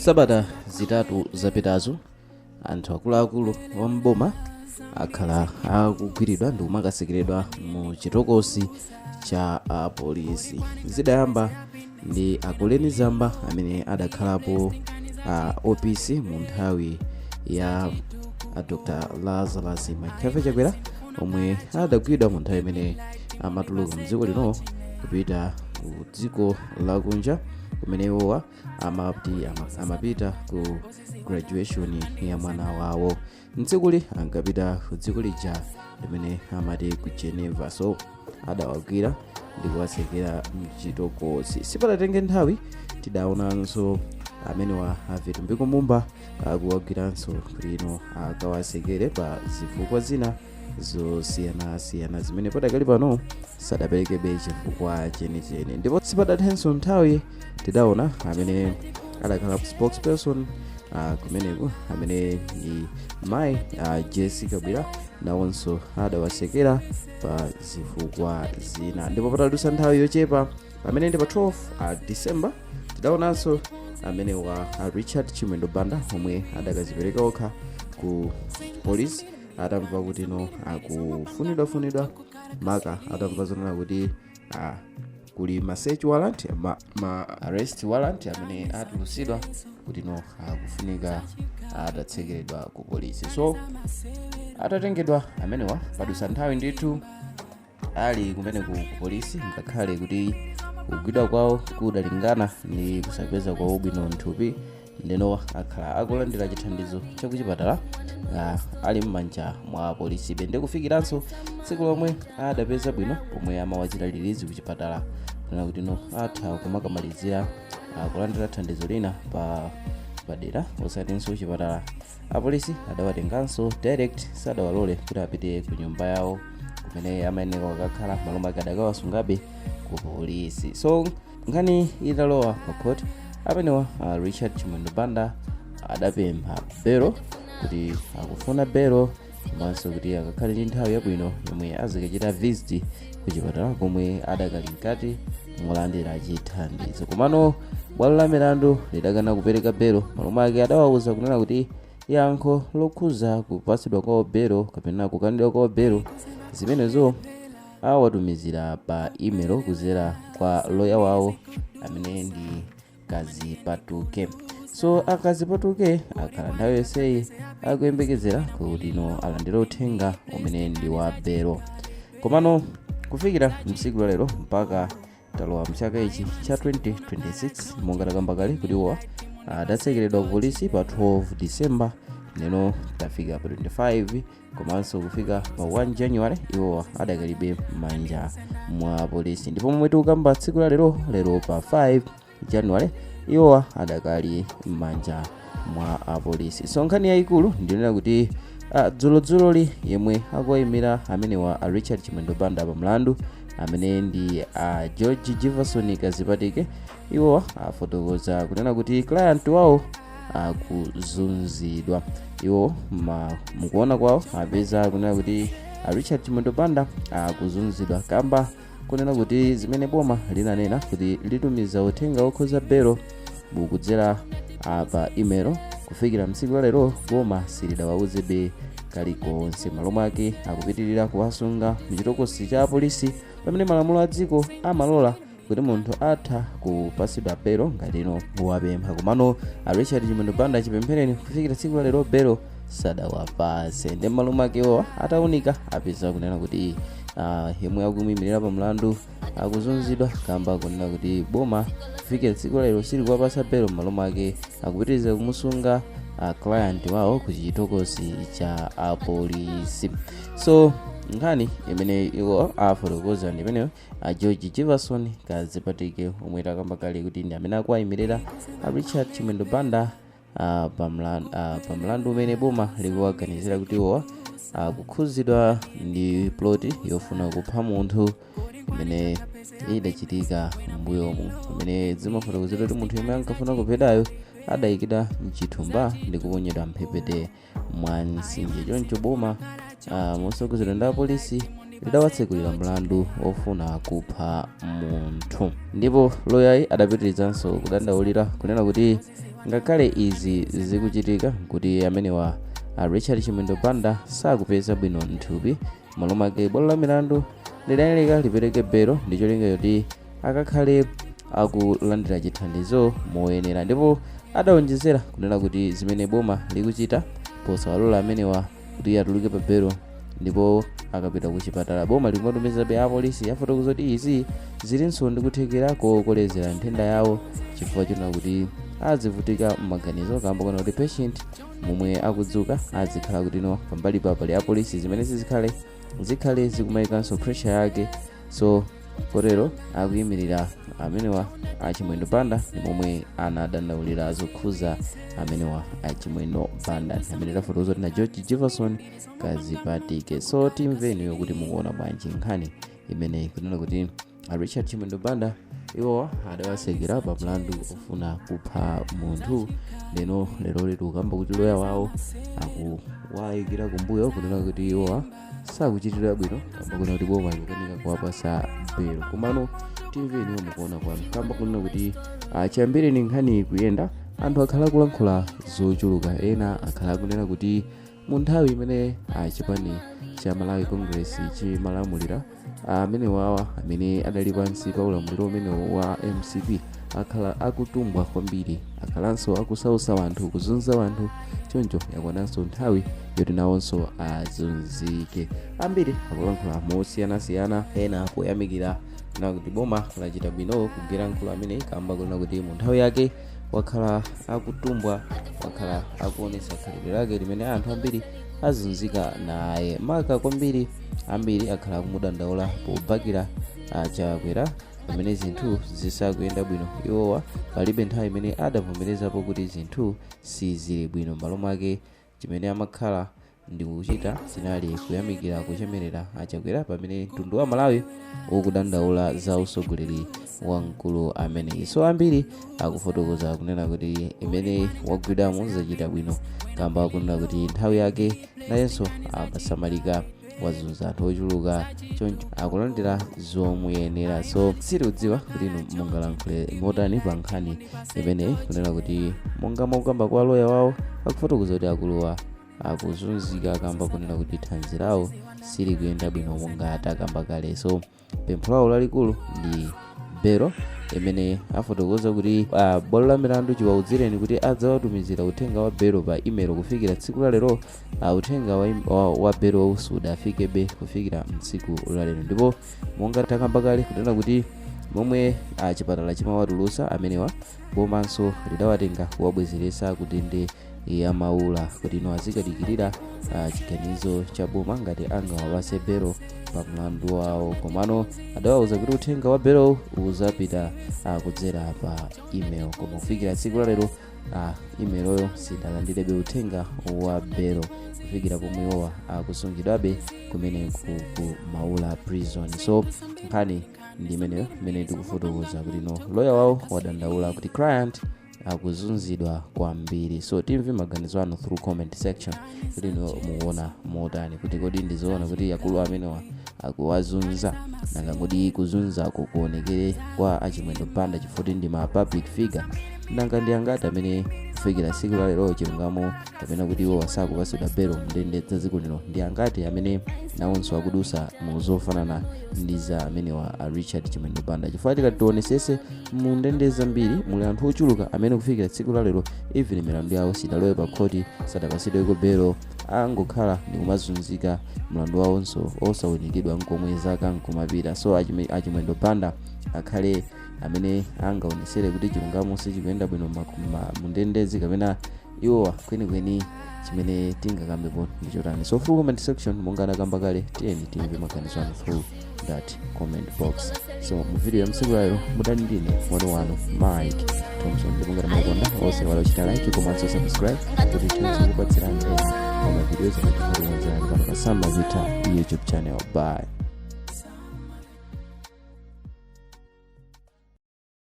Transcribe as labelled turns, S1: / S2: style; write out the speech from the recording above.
S1: Sabata 3 zapitazo, anthu akuluakulu wa mboma akhala akugwiridwa ndi kumakatsekeredwa mu chitokosi cha apolisi. Zidayamba ndi a Colleen Zamba amene adakhalapo a OPC mu nthawi ya a Dr Lazarus McCarthy Chakwera, omwe adagwidwa mu nthawi imene amatuluka mdziko lino kupita ku dziko lakunja, kumene iwowa amapita ku graduation ya mwana wawo. Mtsikuli ankapita ku dziko lija limene amati ku Geneva, so adawagwira ndi kuwatsekera mchitokosi. Sipadatenge nthawi, tidaonanso amenewa a Vitumbiko Mumba akuwagwiranso lino akawatsekere pa zifukwa zina zosiyanasiyana zimene padakali pano sadaperekebe chifukwa chenicheni. Ndipo sipadathenso nthawi, tidaona amene adakhala spokesperson kumeneko, amene ndi mayi Jessie Kabwila, nawonso adawatsekera pa zifukwa zina. Ndipo patadutsa nthawi yochepa, pamene ndi pa 12 December, tidaonanso amene wa Richard Chimwendo Banda, omwe adakazipereka okha ku polisi atamva kuti no akufunidwafunidwa, maka atamva zonena kuti kuli ma search warrant, ma arrest warrant amene atulusidwa kuti no akufunika atatsekeredwa ku polisi. So atatengedwa amenewa, padusa nthawi ndithu ali kumene ku polisi, ngakhale kuti kugwidwa kwawo kudalingana ndi kusapeza kwawo bwino mthupi, ndeno akhala akulandira chithandizo chakuchipatala ali m'manja mwa polisibe. Ndi kufikiranso tsiku lomwe adapeza bwino, pomwe amawachita release kuchipatala, kunena kuti no atha kumakamalizira kulandira thandizo lina pa padera, osatinso kuchipatala, apolisi adawatenganso direct, sadawalole kuti apite ku nyumba yawo kumene amayenera kukakhala. Malo mwake adakawasungabe ku polisi. So nkhani italowa pa court, amenewa Richard Chimwendo Banda adapempha belo, kuti akufuna belo komanso kuti akakhale ndi nthawi yabwino yomwe azikachita visit kuchipatala komwe adakali mkati molandira chithandizo. Komano bwalo la milandu lidakana kupereka belo. Malo mwake adawawuza kunena kuti yankho lokhuza kupatsidwa kwawo belo kapena kukanidwa kwawo belo, zimenezo awatumizira pa email kuzera kwa loya wawo amene ndi Kazipatuke. So akazipatuke akhala nthawi yonseyi akuyembekezera kuti no alandire uthenga umene ndi wa belo. Komano kufikira msiku la lero, mpaka talowa mchaka ichi cha 2026, monga takamba kale kuti iwowa adatsekeredwa ku polisi pa 12 December, neno tafika pa 25 komanso kufika pa 1 January, iwowa adakalibe m'manja mwa polisi. Ndipo momwe tikukamba tsiku la lero, lero pa 5 January, iwowa adakali m'manja mwa apolisi. So nkhani yayikulu ndinena kuti dzulodzuloli yemwe akuwayimira amenewa a Richard Chimwendo Banda pa mlandu, amene ndi a George Jefferson Kazipatike, iwowa afotokoza kunena kuti client wawo akuzunzidwa. Iwo mukuona kwawo apeza kunena kuti a Richard Chimwendo Banda akuzunzidwa kamba kunena kuti zimene boma linanena kuti litumiza uthenga wokhuza belo kudzera pa email, kufikira mtsiku la lero boma silidawawuzebe kalikonse. Malo mwake akupitirira kuwasunga mchitokosi cha apolisi, pamene malamulo a dziko amalola kuti munthu atha kupasidwa belo ngati ino wapempha. Komano a Richard Chimwendo Banda chipemphereni kufikira tsiku la lero belo sadawapase. Ndi m'malo mwakewo ataunika apeza kunena kuti yemwe akumuyimirira pa mlandu akuzunzidwa kamba kunena kuti boma kufikira tsiku lero silikuwapasa belo. M'malo mwake akupitiriza kumusunga client wawo ku chitokosi cha apolisi. So nkhani imene iwo afotokoza ndi imeneyo, a George Jefferson Kazipatike, omwe takamba kale kuti ndi amene akuwayimirira a Richard Chimwendo Banda pa mlandu umene boma likuwaganizira kuti iwo akukhuzidwa ndi plot yofuna kupha munthu imene idachitika m'mbuyomu, imene zimafotokozedwa kuti munthu yemwe ankafuna kuphedwayo adayikidwa mchithumba ndi kuponyedwa mphepete mwa mtsinje. Choncho boma motsogozedwa ndi apolisi lidawatsekulira mlandu ofuna kupha munthu. Ndipo loyayi adapitirizanso kudandaulira kunena kuti Ngakhale izi zikuchitika kuti amenewa a Richard Chimwendo Banda sakupeza bwino mthupi, m'malo mwake bwalo la milandu lidayenera lipereke belo ndi cholinga choti akakhale akulandira chithandizo moyenera. Ndipo adawonjezera kunena kuti zimene boma likuchita posawalola amenewa kuti atuluke pa belo ndipo akapita ku chipatala boma likumatumizabe apolisi, afotokoza kuti izi zilinso ndi kuthekera kokolezera nthenda yawo, chifukwa chonena kuti azivutika m'maganizo kamba kona kuti patient momwe akudzuka azikhala kuti no, pambali pa pali apolisi, zimene zikhale zikumayikanso pressure yake. So kotero akuyimirira amenewa Achimwendo Banda ndi momwe anadandaulira zokhuza amenewa Achimwendo Banda, amene tafotokoza kuti na George Jefferson Kazipatike. So timveniyo kuti mukuona bwanji nkhani imene kunena kuti a Richard Chimwendo Banda iwowa adawasekera pa mlandu ofuna kupha munthu. Lero lero lero kamba kuti loya wawo akuwayikira kumbuyo kunena kuti iwowa sakuchitira bwino kamba kunena kuti boma likukanika kuwapasa belo. Komano timveniyo mukuona kwanu, kamba kunena kuti chiyambireni nkhani kuyenda, anthu akhala akulankhula zochuluka. Ena akhala akunena kuti mu nthawi imene chipani cha Malawi Congress chimalamulira, amene wawa amene adali pansi pa ulamuliro umene wa MCP akhala akutumbwa kwambiri, akhalanso akusausa wanthu, kuzunza wanthu, choncho yakwananso nthawi yoti nawonso azunzike. Ambiri akulankhula mosiyanasiyana, ena poyamikira kunena kuti boma lachita bwino kugwira mkulu amene, kamba kunena kuti mu nthawi yake wakhala akutumbwa, wakhala akuonetsa khalidwe lake limene anthu ambiri azunzika naye maka kwambiri. Ambiri akhala akumudandaula pobakira Achakwera pamene zinthu zisakuyenda bwino. Iwowa palibe nthawi imene adavomerezapo kuti zinthu sizili bwino. M'malo mwake chimene amakhala ndi kuchita zinali kuyamikira, kuchemerera Achakwera pamene mtundu wa Malawi ukudandaula za usogoleri wa mkulu ameneyi. So ambiri akufotokoza kunena kuti imene wagwidwamo zachita bwino, kamba kunena kuti nthawi yake nayenso amasamalika, wazunza anthu ochuluka, choncho akulandira zomuyenera. So sitikudziwa kuti inu mungalankhule motani pa nkhani imene kunena kuti monga mwakukamba kwa loya wawo, akufotokoza kuti akuluwa akuzunzika kamba kunena kuti thanzi lawo silikuyenda bwino monga takamba kale. So pempho lawo lalikulu ndi belo, imene afotokoza kuti bwalo la milandu chiwaudzireni kuti adzawatumizira uthenga wa belo pa email. Kufikira tsiku la lero uthenga wa belo sudafikebe kufikira mtsiku la lero. Ndipo monga takamba kale kunena kuti momwe chipatala chimawatulusa amenewa, bomanso lidawatenga kuwabwezeresa kundende ya Maula kuti ino azikadikirira chiganizo cha boma ngati angawapase belo pa mlandu wawo. Komano adawauza kuti uthenga wa belo uzapita kudzera pa email, koma kufikira tsiku la lero emailoyo sidalandirebe uthenga wa belo, kufikira pomwe iwowa akusungidwabe kumene ku Maula Prison. So nkhani ndi imeneyo imene tikufotokoza kuti no, loya wawo wadandaula kuti client akuzunzidwa kwambiri. So timve maganizo anu through comment section kuti inu mukuona motani, kuti kodi ndizoona kuti akulu amenewa akuwazunza? Nanga kodi kuzunzako kuonekere kwa Achimwendo Banda chifukwa ndi ma public figure? Nanga ndi angati amene kufikira tsiku la lero chilungamo kapena kuti iwo asakupasidwa belo mndende za dziko lino? Ndi angati amene nawonso akudusa mu zofanana ndi za amenewa a Richard Chimwendo Banda? Chifukwa tikati tionesese, mu ndende zambiri muli anthu ochuluka amene kufikira tsiku la lero even milandu yawo sidalowe pa khoti, sadapasidweko belo, angokhala ndi kumazunzika, mlandu wawonso osawunikidwa nkomwe, zaka nkumapita. So Achimwendo Banda akhale amene angaonesere kuti chilungamo sichikuyenda bwino mundendezi, kapena iwowa kwenikweni chimene tingakambepo ndi chotani? So through comment section, monga anakamba kale, tiyeni timve maganizo anu through that comment box. So mu video ya msiku lero mudali ndine mwana wanu Mike Thompson, ndipo ngati mukukonda osaiwala kuchita like komanso subscribe kuti tithe kukupatsirani ena pa mavideos amene tikukonzerani pano pa Sam Mavita YouTube channel. Bye.